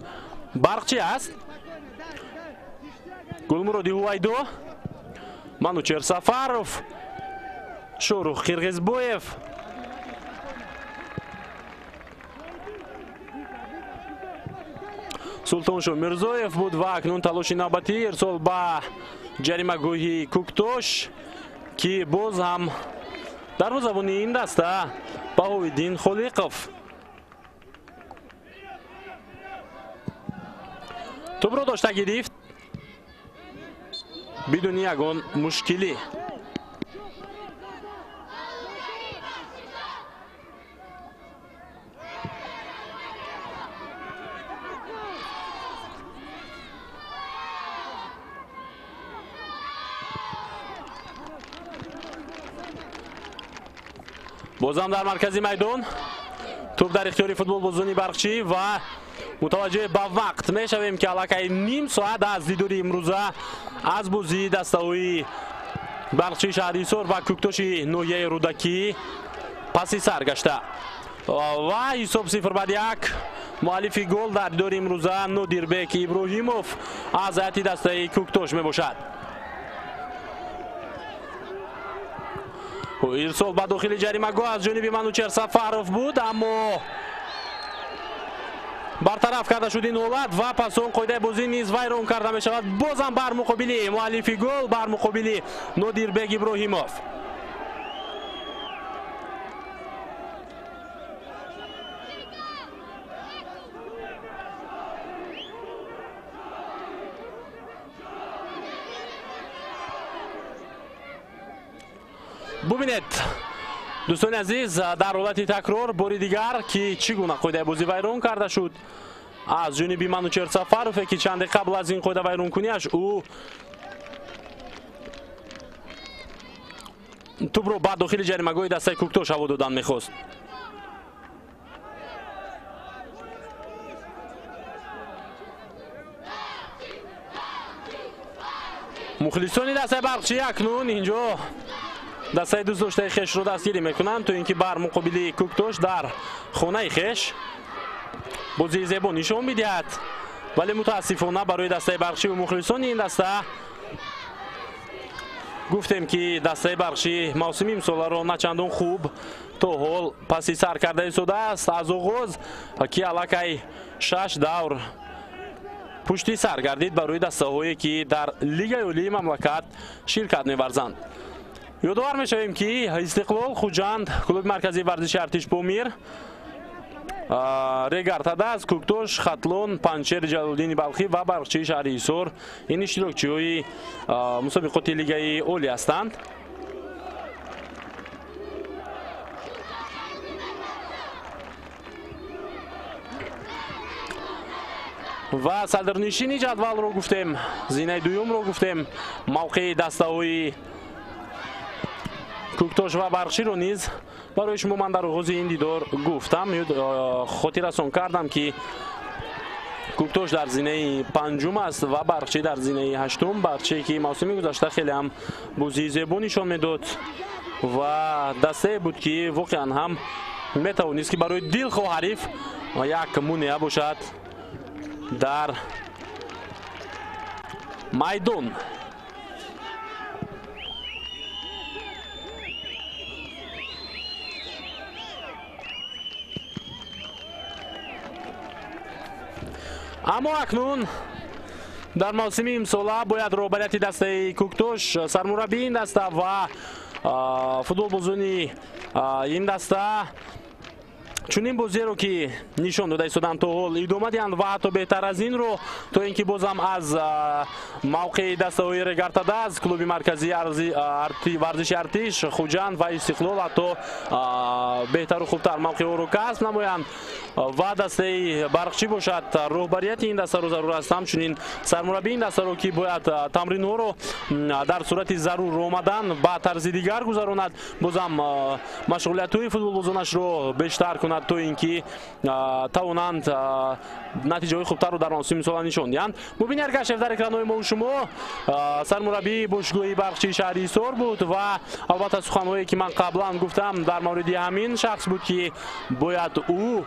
Барқчӣ аст. Гулмуроди Ҳувайдо, Манучер Сафаров, Шорух Қирғизбоев. Султоншо Мирзоев буд ва акнун талоши навбатӣ ирсол ба ҷаримагоҳи Кӯктош, ки боз ҳам дарвозабони ин даста Баҳовиддин Холиқов тӯбро дошта гирифт бидуни ягон мушкилӣ. Бозам дар маркази майдон тӯб дар ихтиёри футболбозони Барқчӣ ва мутаваҷҷеҳ ба вақт мешавем, ки аллакай ним соат аз дидори имрӯза аз бозии дастаҳои Барқчии шаҳри Ҳисор ва Кӯктоши ноҳияи Рӯдакӣ паси сар гашта ва ҳисоб 0-1. Муаллифи гол дар дидори имрӯза Нодирбек Иброҳимов аз ҳайати дастаи Кӯктош мебошад. Ирсол ба дохили ҷаримагоҳ аз ҷониби Манучер Сафаров буд, аммо бартараф карда шуд ин ҳолат ва пас он қоидаи бозӣ низ вайрон карда мешавад. Бозам бар муқобили муаллифи гол, бар муқобили Нодирбек Иброҳимов. Бубинед, дӯстони азиз, дар ҳолати такрор бори дигар, ки чӣ гуна қоидаи бозӣ вайрон карда шуд аз ҷониби Манучер Сафарове, ки чанде қабл аз ин қоида вайронкуниаш ӯ тӯбро ба дохили ҷаримагоҳи дастаи Кӯктош ҳаво додан мехост. Мухлисони дастаи Барқчӣ акнун инҷо дастаи дӯстдоштаи хешро дастгирӣ мекунанд, то ин ки бар муқобили Кӯктош дар хонаи хеш бозии зебо нишон медиҳад. Вале мутаассифона барои дастаи Барқчӣ ва мухлисони ин даста гуфтем, ки дастаи Барқчӣ мавсими имсоларо начандон хуб то ҳол паси сар карда истодааст. Аз оғоз ки аллакай 6 давр пушти сар гардид барои дастаҳое, ки дар Лигаи Олии мамлакат ширкат меварзанд. Ёдовар мешавем, ки Истиқлол, Хуҷанд, клуби марказии варзиши Артиш Помир, Регар Тадаз, Кӯктош, Хатлон, Панҷшер Ҷалолиддини Балхӣ ва Барқчии шаҳри Ҳисор ин иштирокчиҳои мусобиқоти Лигаи Олӣ ҳастанд. Ва садрнишини ҷадвалро гуфтем, зинаи дуюмро гуфтем, мавқеи дастаҳои Кӯктош ва Барқчиро низ барои шумо ман дар оғози ин дидор гуфтам. Хотиррасон кардам, ки Кӯктош дар зинаи панҷум аст ва Барқчӣ дар зинаи ҳаштум. Барқчие, ки мавсими гузашта хеле ҳам бозии зебо нишон медод ва дастае буд, ки воқеан ҳам метавонист, ки барои дилхоҳ ҳариф як мунеа бошад дар майдон. Аммо акнун дар мавсими имсола бояд роҳбарияти дастаи Кӯктош, сармураббии ин даста ва футболбозони ин даста Чунин бозиеро ки нишон дода истоданд то ҳол идома диҳанд ва ҳатто беҳтар аз инро, то ин ки бозам аз мавқеи дастаҳои Регартадаз, клуби марказии варзиши Артиш, Хуҷанд ва Истиқлол ҳатто беҳтару хубтар мавқеъҳоро касб намоянд ва дастаи Барқчӣ бошад, роҳбарияти ин дастаро зарур аст, ҳамчунин сармураббии ин дастаро, ки бояд тамринҳоро дар сурати зарур омадан ба тарзи дигар гузаронад, бозам машғулиятҳои футболбозонашро бештар кунад, то ин ки тавонанд натиҷаҳои хубтарро дар мавсими имсола нишон диҳанд. Мубин Эргашев дар экранҳои мо шумо сармураббии бошгоҳи Барқчии шаҳри Ҳисор буд ва албатта суханҳое ки ман қаблан гуфтам дар мавриди ҳамин шахс буд, ки бояд ӯ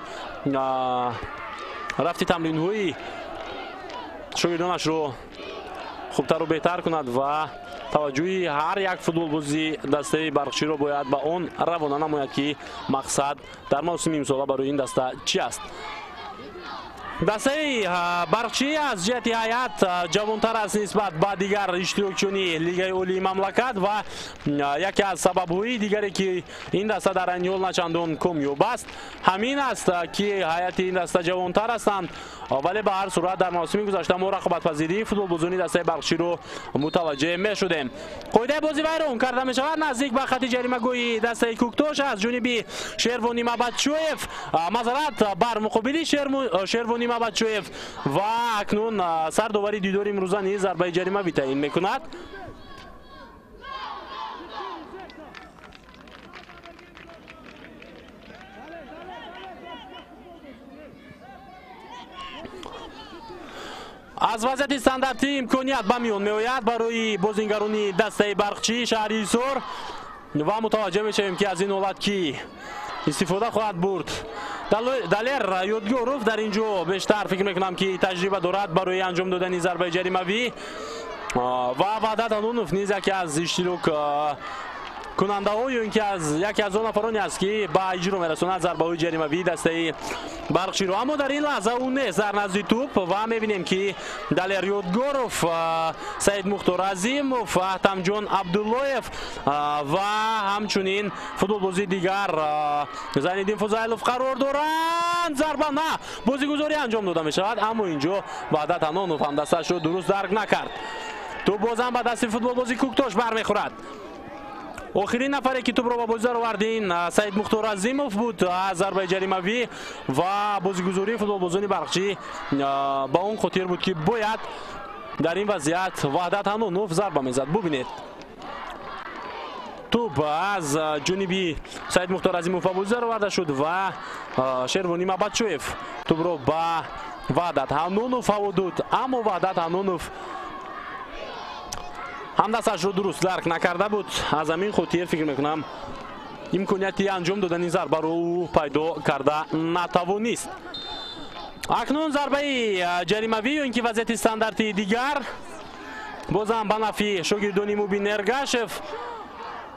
рафти тамринҳои шогирдонашро хубтару беҳтар кунад ва таваҷҷӯҳи ҳар як футболбози дастаи Барқчиро бояд ба он равона намояд, ки мақсад дар мавсими имсола барои ин даста чӣ аст. Дастаи Барқчӣ аз ҷиҳати ҳайат ҷавонтар аст нисбат ба дигар иштирокчиёни Лигаи Олии мамлакат ва яке аз сабабҳои дигаре, ки ин даста дар айни ҳол начандон комёб аст, ҳамин аст, ки ҳайати ин даста ҷавонтар ҳастанд, вале ба ҳар сурат дар мавсими гузашта мо рақобатпазирии футболбозони дастаи Барқчиро мутаваҷҷеҳ мешудем. Қоидаи бозӣ вайрон карда мешавад наздик ба хати ҷаримагоҳи дастаи Кӯктош аз ҷониби Шервони Мабадчоев. Мазарат бар муқобили Шервони Мабадчоев ва акнун сардовари дидори имрӯза низ зарбаи ҷаримавӣ таъин мекунад. Аз вазъияти стандартӣ имконият ба миён меояд барои бозингарони дастаи Барқчии шаҳри Ҳисор ва мутаваҷҷеҳ мешавем, ки аз ин ҳолат кӣ истифода хоҳад бурд. Далер Ёдгоров дар ин ҷо бештар фикр мекунам, ки таҷриба дорад барои анҷом додани зарбаи ҷаримавӣ ва Ваҳдат Ҳанунов низ яке аз иштирок кунандаҳо ё ин ки аз яке аз он нафароне аст, ки ба иҷро мерасонад зарбаҳои ҷаримавии дастаи Барқчиро. Аммо дар ин лаҳза ӯ нест дар назди тӯп ва мебинем, ки Далер Ёдгоров, Саид Мухтор Азимов, Аҳтамҷон Абдуллоев ва ҳамчунин футболбози дигар Зайниддин Фузайлов қарор доранд. Зарба на бозигузорӣ анҷом дода мешавад, аммо ин ҷо Ваҳдат Ҳанонов ҳамдасташро дуруст дарк накард. Тӯп бозам ба дасти футболбози Кӯктош бармехӯрад. Охирин нафаре, ки тӯпро ба бозӣ даровард, ин Саид Мухтор Азимов буд аз зарбаи ҷаримавӣ ва бозигузории футболбозони Барқчӣ ба он хотир буд, ки бояд дар ин вазъият Ваҳдат Ҳанунов зарба мезад. Бубинед, тӯп аз ҷониби Саид Мухтор Азимов ба бозӣ дароварда шуд ва Шервони Мабадчоев тӯпро ба Ваҳдат Ҳанунов ҳаво дод, аммо Ваҳдат Ҳанунов ҳамдасташро дуруст дарк накарда буд. Аз ҳамин хотир фикр мекунам, имконияти анҷом додани зарбаро ӯ пайдо карда натавонист. Акнун зарбаи ҷаримавӣ ё ин ки вазъияти стандартии дигар бозам ба нафъи шогирдони Мубин Эргашев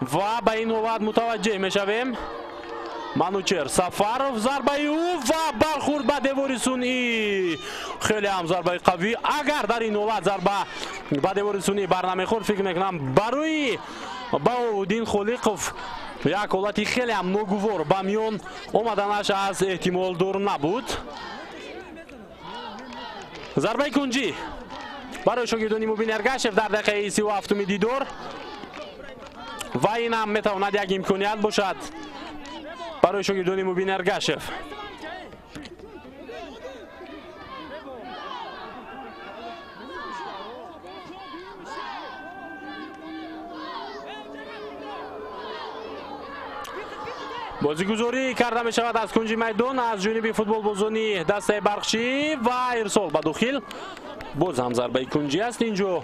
ва ба ин ҳолат мутаваҷҷеҳ мешавем. Манучер Сафаров, зарбаи ӯ ва бархӯрд ба девори сунъӣ. Хеле ҳам зарбаи қавӣ. Агар дар ин ҳолат зарба ба девори сунъӣ барнамехӯрд, фикр мекунам, барои Баҳовуддин Холиқов як ҳолати хеле ҳам ногувор ба миён омаданаш аз эҳтимол дур набуд. Зарбаи кунҷӣ барои шогирдони Мубин Эргашев дар дақиқаи 37-уми дидор ва ин ҳам метавонад як имконият бошад барои шогирдони Мубин Эргашев. Бозигузорӣ карда мешавад аз кунҷи майдон аз ҷониби футболбозони дастаи Барқчӣ ва ирсол ба дохил. Боз ҳам зарбаи кунҷӣ аст инҷо.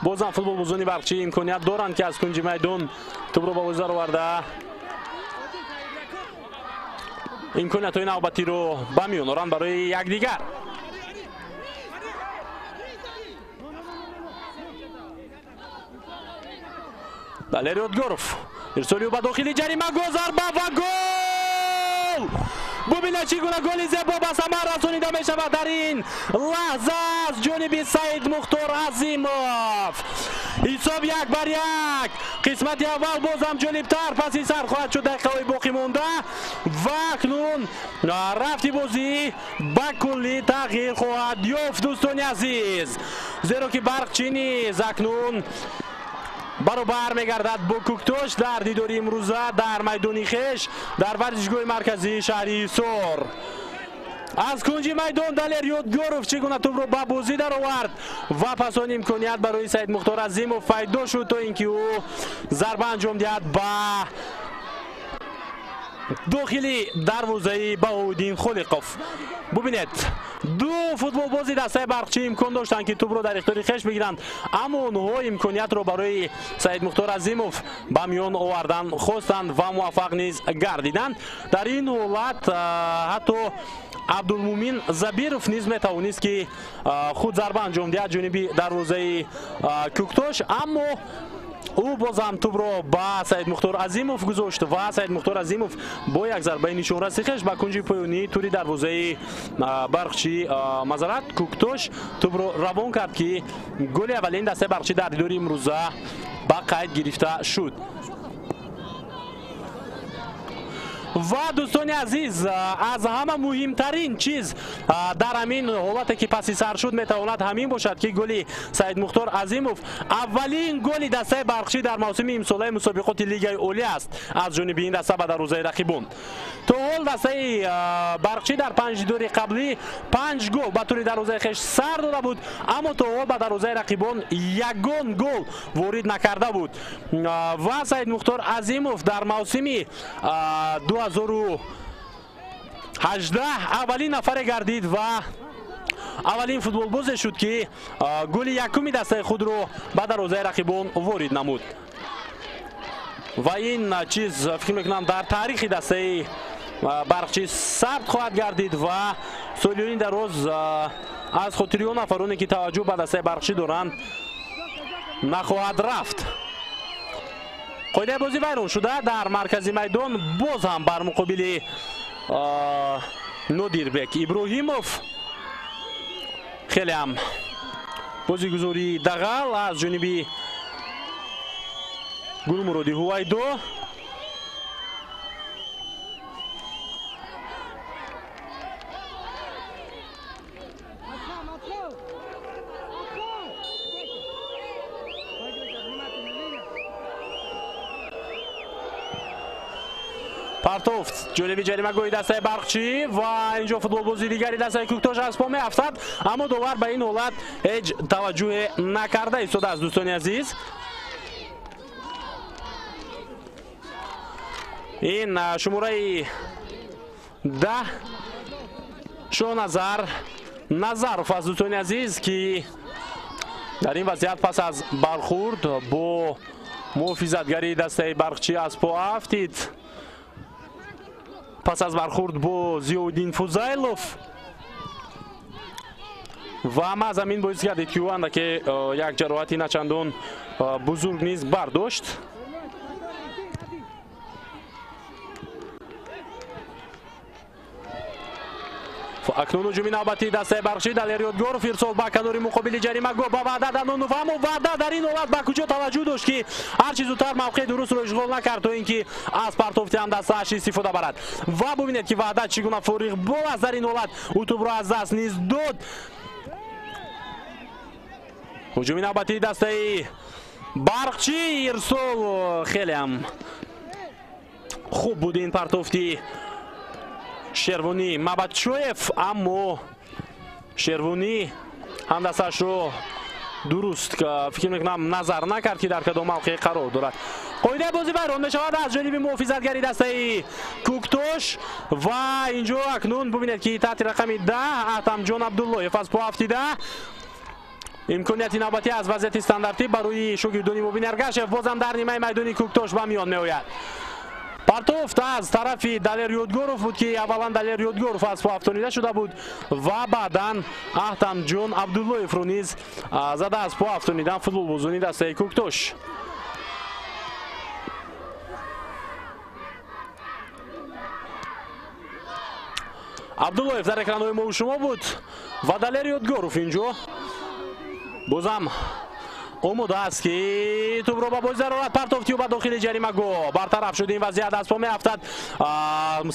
Боз ҳам футболбозони Барқчӣ имконият доранд, ки аз кунҷи майдон тӯпро ба бозӣ дароварда имкониятҳои навбатиро ба миён оранд барои якдигар. Далер Ёдгоров ирсоли ӯ ба дохили ҷаримагоҳ, зарба ва гол! Бубинед, чӣ гуна голи зебо ба самар расонида мешавад дар ин лаҳза аз ҷониби Саид Мухтор Азимов. Ҳисоб 1-1. Қисмати аввал боз ҳам ҷолибтар паси сар хоҳад шуд дақиқаҳои боқӣ монда ва акнун рафти бозӣ ба куллӣ тағйир хоҳад ёфт, дӯстони азиз, зеро ки Барқчӣ низ акнун баробар мегардад бо Кӯктош дар дидори имрӯза дар майдони хеш дар варзишгоҳи марказии шаҳри Ҳисор. Аз кунҷи майдон Далер Ёдгоров чӣ гуна тӯбро ба бозӣ даровард ва пас он имконият барои Саид Мухтор Азимов пайдо шуд, то ин ки ӯ зарба анҷом диҳад ба дохили дарвозаи Баҳоуддин Холиқов. Бубинед, ду футболбози дастаи Барқчӣ имкон доштанд, ки тӯбро дар ихтиёри хеш бигиранд, аммо онҳо имкониятро барои Саид Мухтор Азимов ба миён овардан хостанд ва муваффақ низ гардиданд. Дар ин ҳолат ҳатто Абдулмумин Забиров низ метавонист, ки худ зарба анҷом диҳад ҷониби дарвозаи Кӯктош, аммо ӯ бозам тӯбро ба Саид Мухтор Азимов гузошт ва Саид Мухтор Азимов бо як зарбаи нишонраси хеш ба кунҷи поёнии тури дарвозаи Барқчӣ мазарат Кӯктош тӯбро равон кард, ки голи аввалин дастаи Барқчӣ дар дидори имрӯза ба қайд гирифта шуд. Ва дӯстони азиз, аз ҳама муҳимтарин чиз дар ҳамин ҳолате ки паси сар шуд метавонад ҳамин бошад, ки голи Саид Мухтор Азимов аввалин голи дастаи Барқчӣ дар мавсими имсолаи мусобиқоти Лигаи Олӣ аст аз ҷониби ин даста ба дарвозаи рақибон. То ҳол дастаи Барқчӣ дар 5 дидори қаблӣ 5 гол ба тури дарвозаи хеш сар дода буд, аммо то ҳол ба дарвозаи рақибон ягон гол ворид накарда буд. Ва Саид Мухтор Азимов дар мавсими 2018 аввалин нафаре гардид ва аввалин футболбозе шуд, ки голи якуми дастаи худро ба дарвозаи рақибон ворид намуд. Ва ин чиз фикр мекунам дар таърихи дастаи Барқчӣ сабт хоҳад гардид ва солиёни дароз аз хотири он нафароне, ки таваҷҷӯҳ ба дастаи Барқчӣ доранд, нахоҳад рафт. Қоидаи бозӣ вайрон шуда дар маркази майдон боз ҳам бар муқобили Нодирбек Иброҳимов. Хеле ҳам бозигузории дағал аз ҷониби Гулмуроди Ҳувайдо. Партофт ҷониби ҷаримагоҳи дастаи Барқчӣ ва инҷо футболбози дигари дастаи Кӯктош аз по меафтад, аммо довар ба ин ҳолат ҳеҷ таваҷҷӯҳе накарда истодааст, дӯстони азиз. Ин шумораи 10 Шоназар Назаров аст, дӯстони азиз, ки дар ин вазъият пас аз бархурд бо муҳофизатгари дастаи Барқчӣ аз по афтид. Пас аз бархурд бо Зиёуддин Фузайлов ва маҳз ҳамин боис гардид, ки ӯ андаке як ҷароҳати начандон бузург низ бардошт. Акнун ҳуҷуми навбатии дастаи Барқчӣ. Далер Ёдгоров ирсол ба канори муқобили ҷаримагоҳ ба Ваҳдат Анонов, аммо Ваҳдат дар ин ҳолат ба куҷо таваҷҷӯҳ дошт, ки ҳарчи зудтар мавқеи дурустро ишғол накард, то ин ки аз партофти ҳамдастааш истифода барад. Ва бубинед, ки Ваҳдат чӣ гуна фориғбол аст дар ин ҳолат, ӯ тӯбро аз даст низ дод. Ҳуҷуми навбатии дастаи Барқчӣ, ирсол хеле ҳам хуб буд ин партофти Шервонӣ Мабатшоев, аммо Шервонӣ ҳамдасташро дуруст фикр мекунам назар накард, ки дар кадом мавқеъ қарор дорад. Қоидаи бозӣ вайрон мешавад аз ҷониби муҳофизатгари дастаи Кӯктош ва инҷо акнун бубинед, ки таҳти рақами 10 Аҳтамҷон Абдуллоев аз по афтида. Имконияти навбатӣ аз вазъияти стандартӣ барои шогирдони Мубин Эргашев бозам дар нимаи майдони Кӯктош ба миён меояд. Партофт аз тарафи Далер Ёдгоров буд, ки аввалан Далер Ёдгоров аз по афтонида шуда буд ва баъдан Аҳтамҷон Абдуллоевро низ зада аз по афтонидан футболбозони дастаи Кӯктош. Абдуллоев дар экранҳои мо шумо буд ва Далер Ёдгоров инҷо бозам омода аст ки тӯбро ба бозӣ дарорад. Партофти ӯ ба дохили ҷаримагоҳ, бартараф шуд ин вазъият, аз по меафтад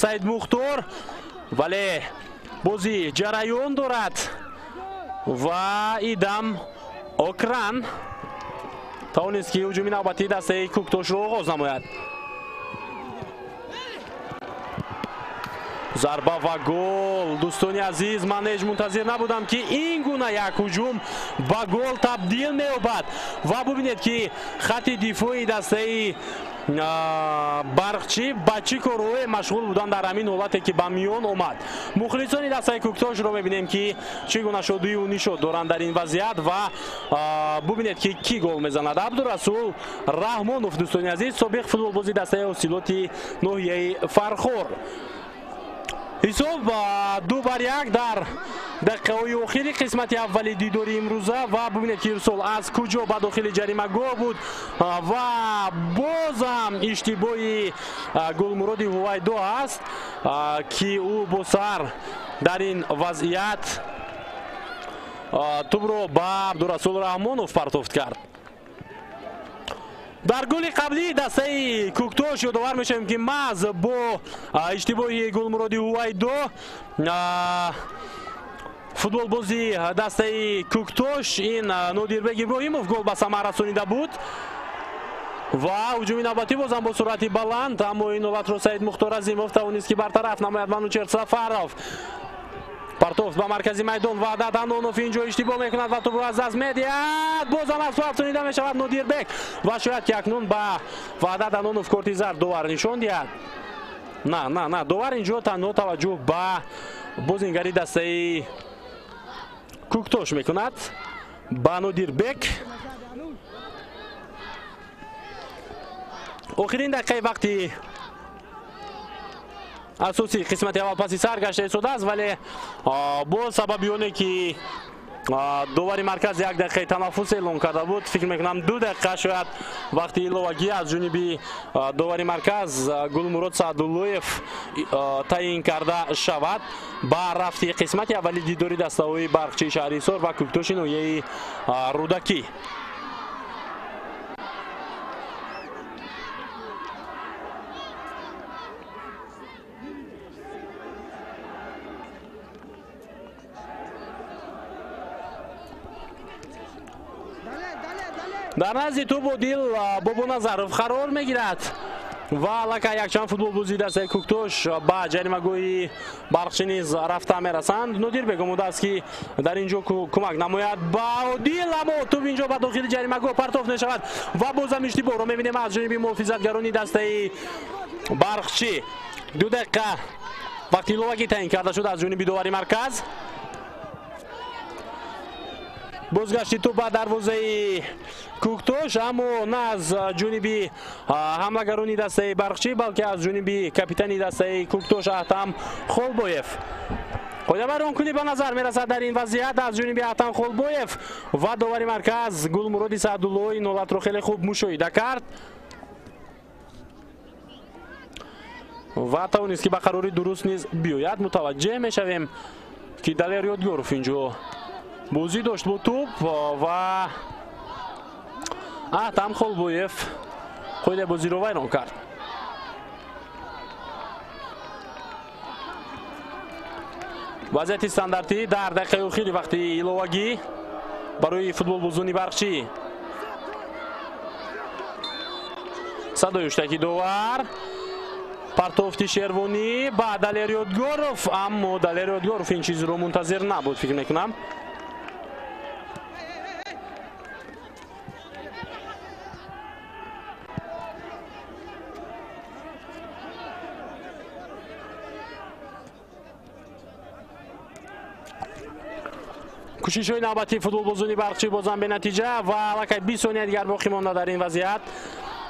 Саид Мухтор, вале бозӣ ҷараён дорад ва идам Окран тавонист ки ҳуҷуми навбатии дастаи Кӯктошро оғоз намояд. Зарба ва гол. Дӯстони азиз, ман ҳеҷ мунтазир набудам ки ин гуна як ҳуҷум ба гол табдил меёбад ва бубинед ки хати дифои дастаи Барқчӣ ба чӣ корҳое машғул буданд дар ҳамин ҳолате ки ба миён омад. Мухлисони дастаи Кӯктошро мебинем ки чӣ гуна шодию нишод доранд дар ин вазъият ва бубинед ки кӣ гол мезанад. Абдурасул Раҳмонов, дӯстони азиз, собиқ футболбози дастаи ҳосилоти ноҳияи Фархор. Ҳисоб 2-1 дар дақиқаҳои охири қисмати аввали дидори имрӯза ва бубинед ки ирсол аз куҷо ба дохили ҷаримагоҳ буд ва бозам иштибоҳи Гулмуроди Ҳувайдо аст ки ӯ бо сар дар ин вазъият тӯбро ба Абдурасул Раҳмонов партофт кард. Дар голи қаблии дастаи Кӯктош ёдовар мешавем ки маҳз бо иштибоҳи Гулмуроди Ҳувайдо футболбози дастаи Кӯктош ин Нодирбек Иброҳимов гол ба самар расонида буд ва ҳуҷуми навбатӣ бозам бо суръати баланд, аммо ин ҳолатро Саид Мухтор Азимов тавонист ки бартараф намояд. Манучер Сафаров партофт ба маркази майдон, Ваҳдат Анонов инҷо иштибоҳ мекунад ва тӯбро аз даст медиҳад. Бозам аз по афтонида мешавад Нодирбек ва шояд ки акнун ба Ваҳдат Анонов корти зард довар нишон диҳад. На, на, на, довар инҷо танҳо таваҷҷӯҳ ба бозингари дастаи Кӯктош мекунад, ба Нодирбек. Охирин дақиқаи вақти асосии қисмати аввал паси сар гашта истодааст, вале бо сабаби оне ки довари марказ як дақиқаи танаффус эълон карда буд, фикр мекунам 2 дақиқа шояд вақти иловагӣ аз ҷониби довари марказ Гулмурод Саъдуллоев таъин карда шавад ба рафти қисмати аввали дидори дастаҳои Барқчии шаҳри Ҳисор ва Кӯктоши ноҳияи Рӯдакӣ. Дар назди тӯб Одил Бобоназаров қарор мегирад ва аллакай якчанд футболбози дастаи Кӯктош ба ҷаримагоҳи Барқчӣ низ рафта мерасанд. Нодирбек омода аст ки дар ин ҷо кӯмак намояд ба Одил, аммо тӯб инҷо ба дохили ҷаримагоҳ партофт мешавад ва бозам иштибоҳро мебинем аз ҷониби муҳофизатгарони дастаи Барқчӣ. 2 дақиқа вақти иловагӣ таъин карда шуд аз ҷониби довари марказ. Бозгашти тӯб ба дарвозаи Кӯктош, аммо на аз ҷониби ҳамлагарони дастаи Барқчӣ, балки аз ҷониби капитани дастаи Кӯктош Аҳтам Холбоев. Қоидавайронкунӣ ба назар мерасад дар ин вазъият аз ҷониби Аҳтам Холбоев ва довари марказ Гулмуроди Саъдулло ин ҳолатро хеле хуб мушоҳида кард ва тавонист ки ба қарори дуруст низ биёяд. Мутаваҷҷеҳ мешавем ки Далер Ёдгоров инҷо бозӣ дошт бо тӯб ва Аҳтам Холбоев қоидаи бозиро вайрон кард. Вазъияти стандартӣ дар дақиқаи охири вақти иловагӣ барои футболбозони Барқчӣ. Садои ҳуштаки довар, партофти Шервонӣ ба Далер Ёдгоров, аммо Далер Ёдгоров ин чизро мунтазир набуд, фикр мекунам. Кӯшишҳои навбатии футболбозони Барқчӣ бозам бенатиҷа ва аллакай 20 сония дигар боқӣ монда дар ин вазъият.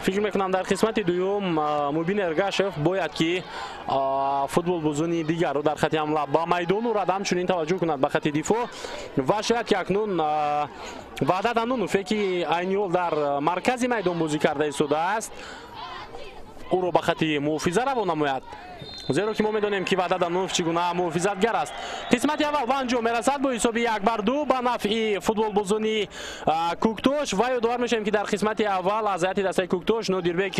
Фикр мекунам дар қисмати дуюм Мубин Эргашев бояд ки футболбозони дигарро дар хати ҳамла ба майдон урад, ҳамчунин таваҷҷӯҳ кунад ба хати дифоъ ва шояд ки акнун Ваҳдат Анонов, ки айни ҳол дар маркази майдон бозӣ карда истодааст, ӯро ба хати муҳофиза равон намояд. Зеро ки мо медонем, ки Ваҳдат Амнонов чӣ гуна муҳофизатгар аст. Қисмати аввал ба анҷом мерасад бо ҳисоби 1-2 ба нафъи футболбозони Куктош. Ва ёдовар мешавем, ки дар қисмати аввал аз ҳайати дастаи Куктош Нодирбек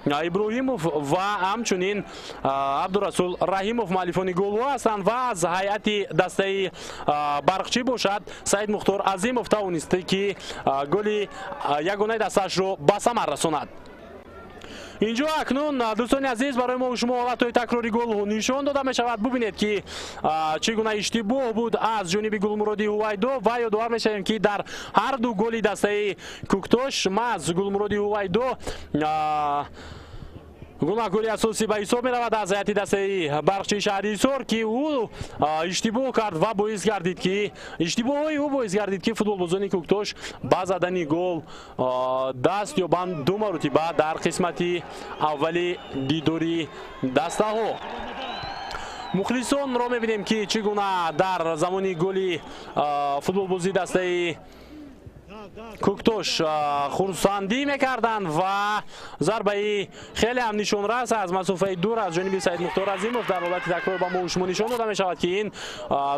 Иброҳимов ва ҳамчунин Абдурасул Раҳимов муаллифони голҳо ҳастанд ва аз ҳайати дастаи Барқчӣ бошад, Саид Мухтор Азимов тавонисте, ки голи ягонаи дастаашро ба самар расонад. Инҷо акнун, дӯстони азиз, барои мо шумо ҳолатҳои такрори гол нишон дода мешавад. Бубинед, ки чӣ гуна иштибоҳ буд аз ҷониби Гулмуроди Ҳувайдо. Ва ёдовар мешавем, ки дар ҳар ду голи дастаи Куктош маҳз Гулмуроди Ҳувайдо гунаҳкори асосӣ ба ҳисоб меравад аз ҳайати дастаи Барқчии шаҳри Ҳисор, ки ӯ иштибоҳ кард ва боис гардид, ки иштибоҳҳои ӯ боис гардид, ки футболбозони Куктош ба задани гол даст ёбанд ду маротиба дар қисмати аввали дидори дастаҳо. Мухлисонро мебинем, ки чӣ гуна дар замони голи футболбозии дастаи Куктош хурсандӣ мекарданд. Ва зарбаи хеле ҳам нишонрас аз масофаи дур аз ҷониби Саид Мухтор Азимов дар ҳолати такрор ба мо шумо нишон дода мешавад, ки ин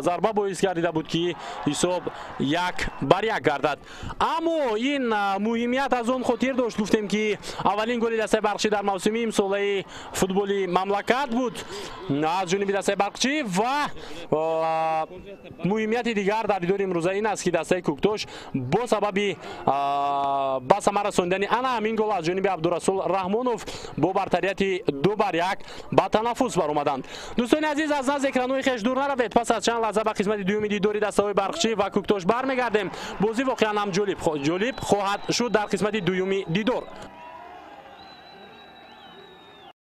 зарба боис гардида буд, ки ҳисоб 1-1 гардад. Аммо ин муҳимият аз он хотир дошт, гуфтем, ки аввалин голи дастаи Барқчӣ дар мавсими имсолаи футболи мамлакат буд аз ҷониби дастаи Барқчӣ. Ва муҳимияти дигар дар дидори имрӯза ин аст, ки дастаи Куктош бо сабаби ба самар расондани ана ҳамин гол аз ҷониби Абдурасул Раҳмонов бо бартарияти 2-1 ба танаффус баромаданд. Дӯстони азиз, аз назди экранҳои хеш дур наравед. Пас аз чанд лаҳза ба қисмати дуюми дидори дастаҳои Барқчӣ ва Куктош бармегардем. Бозӣ воқеан ҳам ҷолиб хоҳад шуд дар қисмати дуюми дидор.